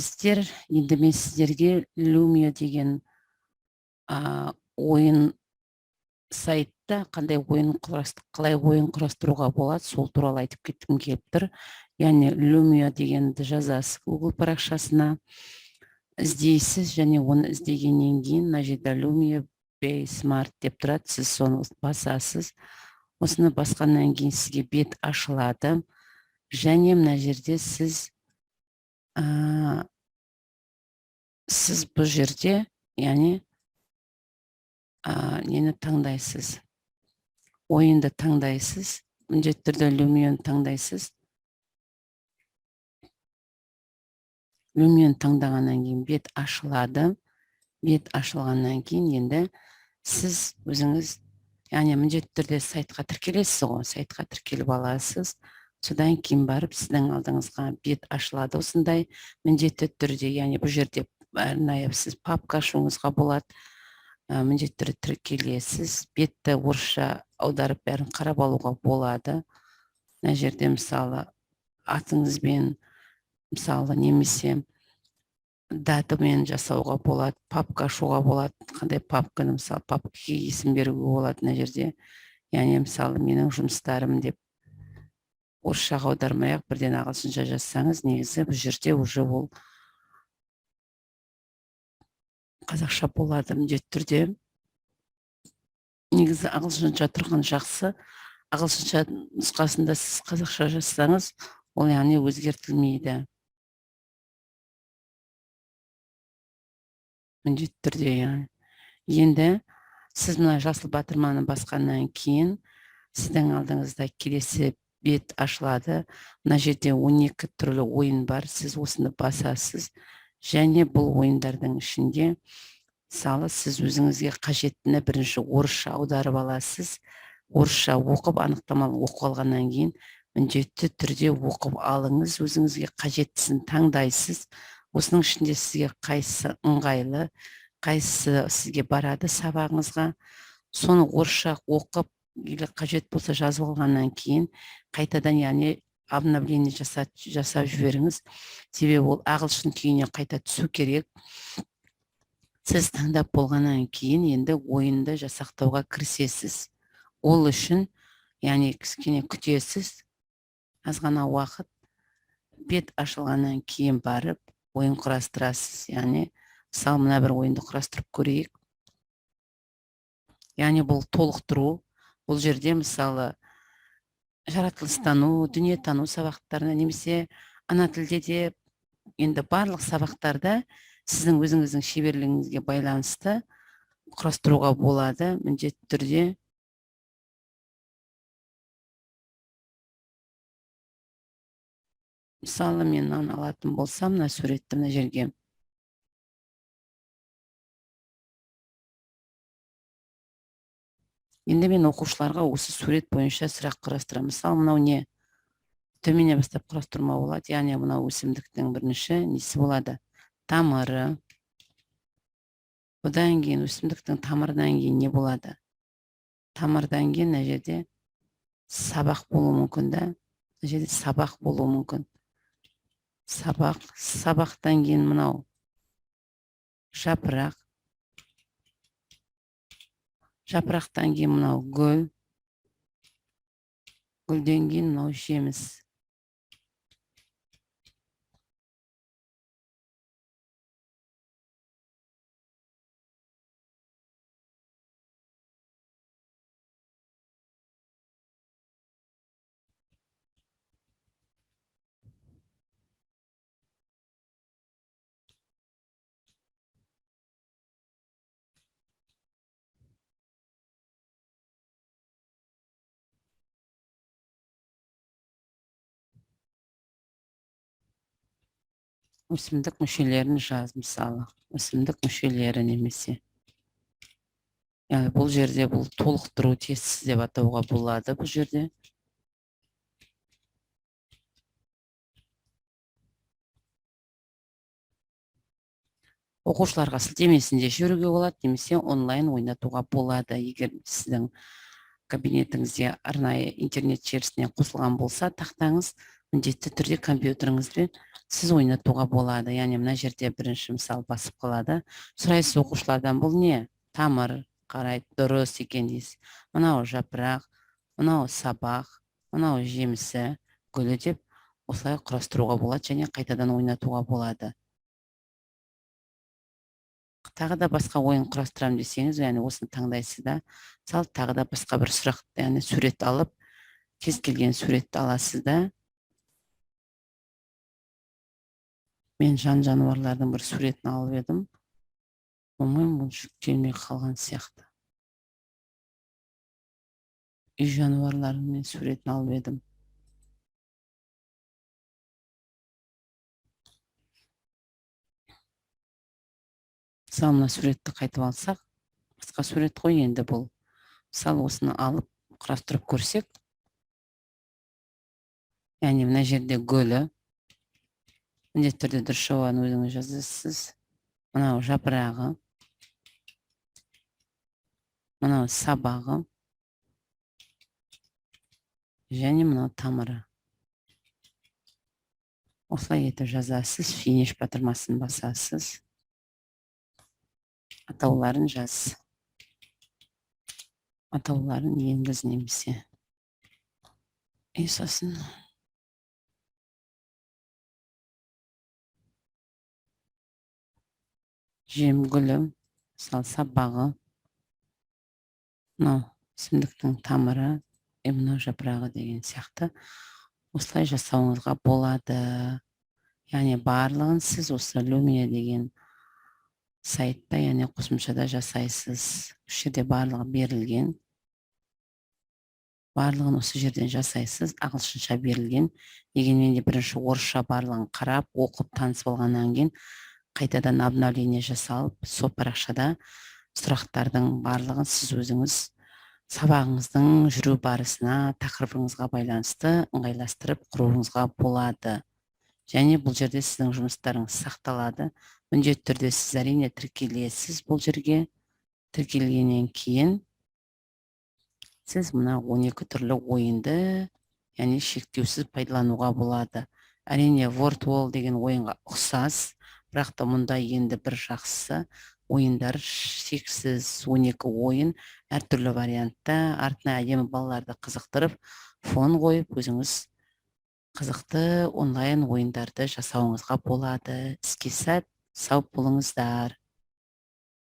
Сәлеметсіздер! Енді мен сіздерге Lumio деген ойын сайтта қандай ойын қалай ойын құрастыруға болады, сол туралы айтып кеткім келіп тұр. Яғни Lumio дегенді жазасыз Google парақшасына, іздейсіз және оны іздегеннен кейін мына жерде Lumio Be Smart деп тұрады, сіз соны басасыз. Осыны басқаннан кейін сізге бет ашылады және мына жерде сіз бұл жерде, яғни нені таңдайсыз, ойынды таңдайсыз, міндетті түрде Lumioны таңдайсыз. Lumioны таңдағаннан кейін бет ашылады. Бет ашылғаннан кейін енді сіз өзіңіз, яғни міндетті түрде сайтқа тіркелесіз ғой, сайтқа тіркеліп аласыз. Содан кейін барып сіздің алдыңызға бет ашылады осындай міндетті түрде, яғни бұл жерде арнайы сіз папка ашуыңызға болады. Міндетті түрде тіркелесіз, бетті орысша аударып бәрін қарап алуға болады. Мына жерде мысалы атыңызбен, мысалы немесе датамен жасауға болады, папка ашуға болады. Қандай папканы, мысалы папкаға есім беруге болады мына жерде. Яғни мысалы менің жұмыстарым деп орысшаға аудармай ақ бірден ағылшынша жазсаңыз, негізі бұл жерде уже ол қазақша болады міндетті түрде. Негізі ағылшынша тұрған жақсы. Ағылшынша нұсқасында сіз қазақша жазсаңыз, ол яғни өзгертілмейді. Міндетті түрде, яғни. Енді сіз мына жасыл батырманы басқаннан кейін сіздің алдыңызда келесі бет ашылады. Мына жерде 12 түрлі ойын бар, сіз осыны басасыз. Және бұл ойындардың ішінде мысалы сіз өзіңізге қажеттіні бірінші орысша аударып аласыз. Орысша оқып, анықтаманы оқып алғаннан кейін міндетті түрде оқып алыңыз, өзіңізге қажеттісін таңдайсыз. Осының ішінде сізге қайсысы ыңғайлы, қайсысы сізге барады сабағыңызға, соны орысша оқып, или қажет болса жазып алғаннан кейін қайтадан, яғни обновление жасап жіберіңіз. Себебі ол ағылшын күйіне қайта түсу керек. Сіз таңдап болғаннан кейін енді ойынды жасақтауға кірісесіз. Ол үшін, яғни кішкене күтесіз, аз ғана уақыт, бет ашылғаннан кейін барып ойын құрастырасыз. Яғни мысалы мына бір ойынды құрастырып көрейік. Яғни бұл толықтыру. Бұл жерде мысалы жаратылыстану, дүниетану сабақтарына немесе ана тілде де, енді барлық сабақтарда сіздің өзіңіздің шеберлігіңізге байланысты құрастыруға болады міндетті түрде. Мысалы мен мынаны алатын болсам, мына суретті мына жерге енді мен оқушыларға осы сурет бойынша сұрақ құрастырамын. Мысалы мынау не? Төменнен бастап құрастырмау болады. Яғни мынау өсімдіктің бірінші несі болады? Тамыры. Одан кейін өсімдіктің тамырынан кейін не болады? Тамырдан кейін мына жерде сабақ болуы мүмкін да. Мына жерде сабақ болуы мүмкін. Сабақ, сабақтан кейін мынау жапырақ. Жапырақтан кейін мынау гүл. Гүлден кейін мынау жеміс. Өсімдік мүшелерін жаз, мысалы. Өсімдік мүшелері немесе. Яғни бұл жерде бұл толықтыру тестісі деп атауға болады бұл жерде. Оқушыларға сілтемесін де жіберуге болады, немесе онлайн ойнатуға болады. Егер сіздің кабинетіңізде арнайы интернет желісіне қосылған болса, тақтаңыз міндетті түрде компьютеріңізбен Сіз ойнатуға болады. Яғни мына жерде бірінші, мысал, басып қалады. Сұрайсыз оқушылардан: «Бұл не?» Тамыр. Қарайды, дұрыс екен дейсіз. Мынау жапырақ, мынау сабақ, мынау жемісі, гүлі деп осылай құрастыруға болады және қайтадан ойнатуға болады. Тағы да басқа ойын құрастырамын десеңіз, яғни осыны таңдайсыз да, мысалы, тағы да басқа бір сұрақ, яғни сурет алып, кез келген суретті аласыз да. Мен жан жануарлардың бір суретін алып едім, по-моему, бұл жүктелмей қалған сияқты. Үй жануарларының мен суретін алып едім. Мысалы, мына суретті қайтып алсақ, басқа сурет қой енді бұл. Мысалы, осыны алып құрастырып көрсек, яғни мына жерде гүлі, міндетті түрде дұрыс жауабын өзіңіз жазасыз. Мынау жапырағы, мынау сабағы және мынау тамыры. Осылай етіп жазасыз, финиш батырмасын басасыз. Атауларын жаз, атауларын енгіз немесе. И сосын жем гүлі, мысалы, сабағы, мынау өсімдіктің тамыры и мынау жапырағы деген сияқты. Осылай жасауыңызға болады. Яғни барлығын сіз осы Lumia деген сайтта, яғни қосымшада жасайсыз. Осы жерде барлығы берілген, барлығын осы жерден жасайсыз. Ағылшынша берілген дегенмен де, бірінші орысша барлығын қарап, оқып, танысып алғаннан кейін қайтадан обновление жасалып, сол парақшада сұрақтардың барлығын сіз өзіңіз сабағыңыздың жүру барысына, тақырыбыңызға байланысты ыңғайластырып құруыңызға болады. Және бұл жерде сіздің жұмыстарыңыз сақталады. Міндетті түрде сіз, әрине, тіркелесіз. Бұл жерге тіркелгеннен кейін сіз мына 12 түрлі ойынды, яғни шектеусіз пайдалануға болады. Әрине, Wordwall деген ойынға ұқсас, бірақ та мұнда енді бір жақсысы, ойындар шексіз, 12 ойын әртүрлі вариантта. Артына әдемі балаларды қызықтырып фон қойып, өзіңіз қызықты онлайн ойындарды жасауыңызға болады. Іске сәт, сау болыңыздар!